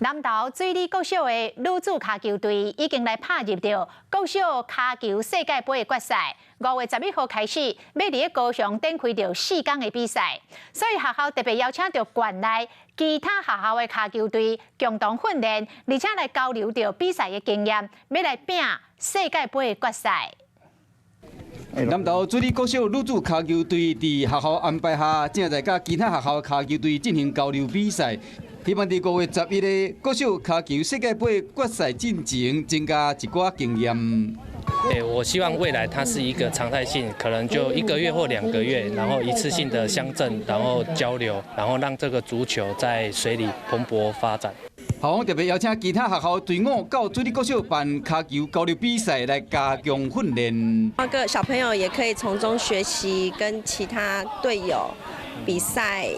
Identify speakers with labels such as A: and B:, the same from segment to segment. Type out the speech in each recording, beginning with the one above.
A: 南投水里國小的女子跤球隊已經來拍入著國小跤球世界盃的決賽。5月11號開始，欲佇咧高雄展開著4天的比賽，所以學校特別邀請著縣內其他學校的跤球隊共同訓練，而且來交流著比賽的經驗，欲來拚世界盃的決賽。
B: 南投水里國小女子跤球隊佇學校安排下，正在佮其他學校跤球隊進行交流比賽，希望佇5月11日國小跤球世界盃決賽進前，增加一寡經驗。
C: 對，我希望未來它是一個常態性，可能就一個月或2個月，然後一次性的鄉鎮，然後交流，然後讓這個足球在水里蓬勃發展。
B: 校方特別邀請其他學校隊伍到水里國小辦跤球交流比賽來加強訓練。
D: 那個小朋友也可以從中學習，跟其他隊友比賽，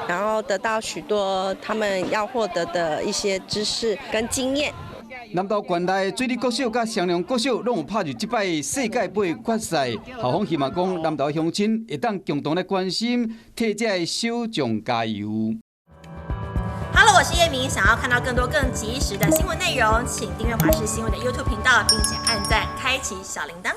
D: 然後得到許多他們要獲得的一些知識跟經驗。
B: 南投縣內水里國小佮雙龍國小攏有拍入這擺世界盃決賽，校方希望講南投鄉親會當共同來關心，替這个小將加油。
E: Hello，我是葉明，想要看到更多更及時的新聞內容，請訂閱華視新聞的 YouTube 頻道，並且按讚開啟小鈴鐺。